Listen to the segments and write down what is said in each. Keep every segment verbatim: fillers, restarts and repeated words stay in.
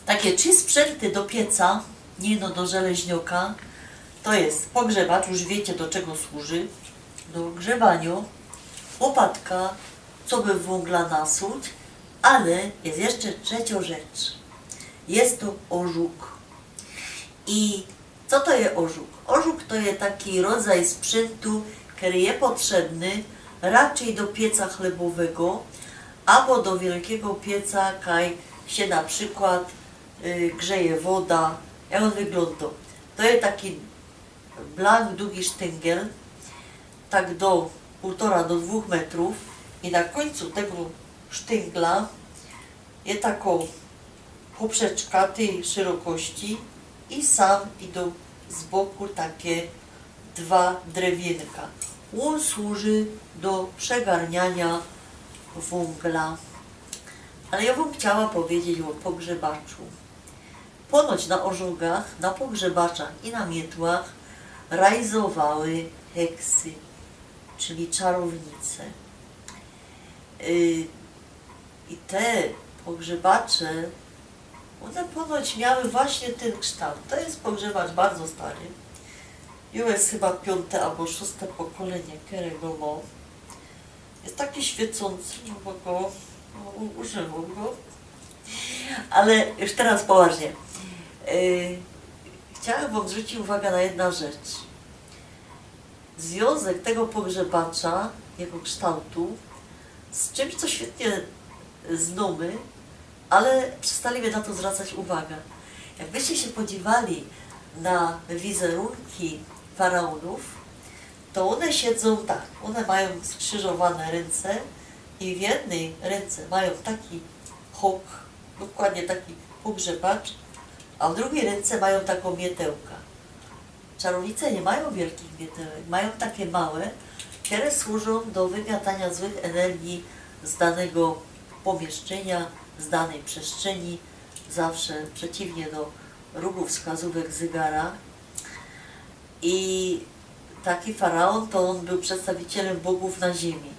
Takie trzi sprzynty do pieca, niy ino do żeleźnioka, to je pogrzebacz, już wiycie, do czego służy, do grzebaniŏ, łopatka, coby wōngla nasuć, ale je jeszcze trzeciŏ rzecz. Je to ôżuk. I co to je ôżuk? Ôżuk to je taki rodzaj sprzyntu, kery je potrzebny raczyj do pieca chlebowego abo do wielkigo pieca, kaj sie na przikłŏd y, grzeje woda. Jak ôn wyglōndŏ? To je taki blank, dugi sztyngel, tak do pōłtora do dwōch metrōw, i na kōńcu tego sztyngla je takŏ poprzeczka tyj szerokości i sam idōm z boku takie dwa drewiynka. Ôn służy do przegarnianiŏ wōngla. Ale jŏ bych chciała pedzieć ô pogrzebaczu. Ponoć na ôżukach, na pogrzebaczach i na mietłach rajzowały heksy, czyli czarownice. Y, I te pogrzebacze, ône ponoć miały właśnie tyn ksztołt. To je pogrzebacz bardzo stary. Już je chyba piōnte abo szōste pokolynie, kerego mōm. Je taki świecōncy, no bo go, no, u- używōm go. Ale już teroz poważnie. Y, chciałabych wōm zwrōnć uwagã na jedna rzecz. Zwiōnzek tego pogrzebacza, jego ksztołtu, z czymś, co świetnie znōmy, ale przestaniymy na to zwracać uwagã. Jakbyście sie podziwali na wizerunki faraōnōw, to ône siedzōm tak, ône majōm skrzyżowane rynce i w jednyj rynce majōm taki chok, dokładnie taki pogrzebacz, a w drugij rynce majōm takõ mietełkã. Czarownice niy majōm wielkich mietełek, majōm takie małe, kere służōm do wymiataniŏ złych energii z danego pomieszczyniŏ, z danej przestrzeni, zawsze przeciwnie do rugōw wskazōwek zygara. I taki faraōn to ôn bōł przedstawicielym bogōw na ziymie.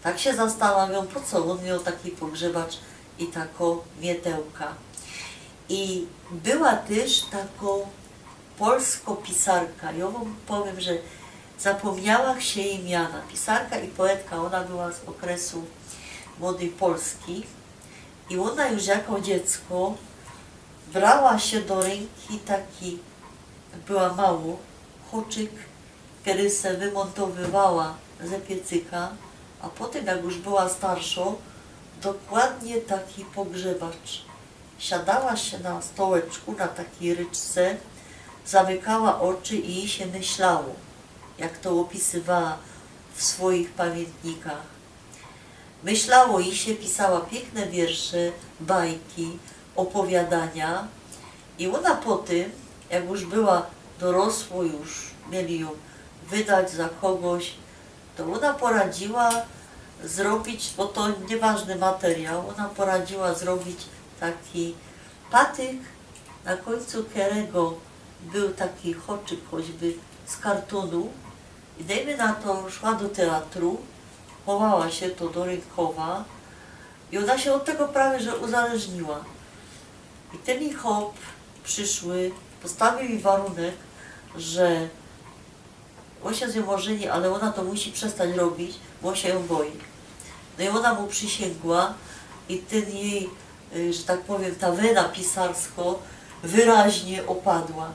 Tak sie zastanawiōm, po co ôn mioł taki pogrzebacz i takõ mietełkã. I była tyż takõ polskõ pisarka. Jŏ wōm powiym, że zapōmniała sie jij miana. Pisarka i poetka, ôna była z ôkresu młodyj Polski. I ôna już jako dziecko brała sie do rynki taki, jak była małõ, choczyk, kery se wymōntowywała ze piecyka, a potym, jak już była starszŏ, dokładnie taki pogrzebacz. Siadała sie na stołeczku, na takij ryczce, zamykała ôczy i jij sie myślało, jak to ôpisywała w swojich pamiyntnikach. Myślało jij sie, pisała piykne wiersze, bajki, ôpowiadania. I ôna potym, jak już była dorosłŏ, już mieli jã wydać za kogoś, to ôna poradziyła zrobić, bo to niyważny materiał, ôna poradziyła zrobić taki patyk, na kōńcu kerego bōł taki choczyk choćby z kartōnu. I dejmy na to, szła do teatru, chowała sie to do rynkowa i ôna sie ôd tego prawie że uzależniła. I tyn jij chop przyszły postawiōł jij warunek, że ôn sie z niōm ôżyni, ale ôna to musi przestać robić, bo ôn sie jã boi. No i ôna mu przysięgła i tyn jij, y, że tak powiym, ta wena pisarskŏ wyraźnie ôpadła.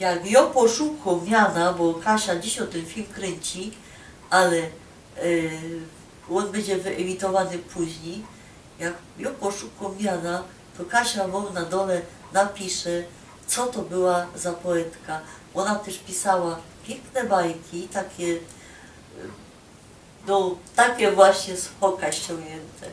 Jak jŏ poszukōm miana, bo Kasia dzisiej tyn film krynci, ale, y, ôn bydzie wyemitowany później. Jak jŏ poszukōm miana, to Kasia wōm na dole napisze, co to była za poetka. Ôna tyż pisała piykne bajki, takie, y, no, takie właśnie z choka ściōngniynte.